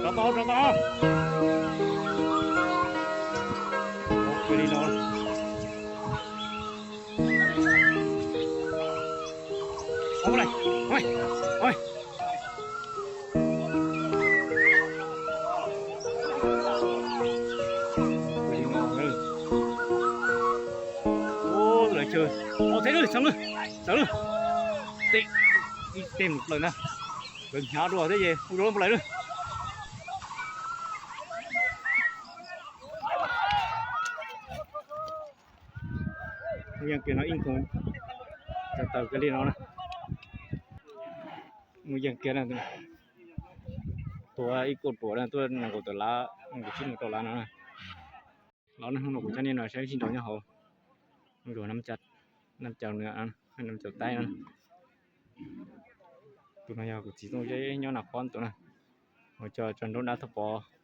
Rau tau, rau tau. Ua li no. Ua li no. Ua li no. Ua lawv chaw. Ua teb lawm, txaus lawm, txaus lawm. Tej, ib teg mus plaws na. Lawv hnyav dua thiab ces ua dua lawm plaws lawm. Mus yeej kiag no ib nthus, tawm kiag li no na. Mus yeej kiag na. Tuav ib kauj ruam na, tuaj nees nkaum tawm lab, nees nkaum tsib mus rau lab no na. Los nej hnub no kuv coj nej no saib sib nraus nyob hauv, nkaus nam cav nws, nam cav taib no. Tus no yog kuv txiv Tooj Zeb nyob Nas Khoos tus na, ua cov tso nruab dab thauj pov.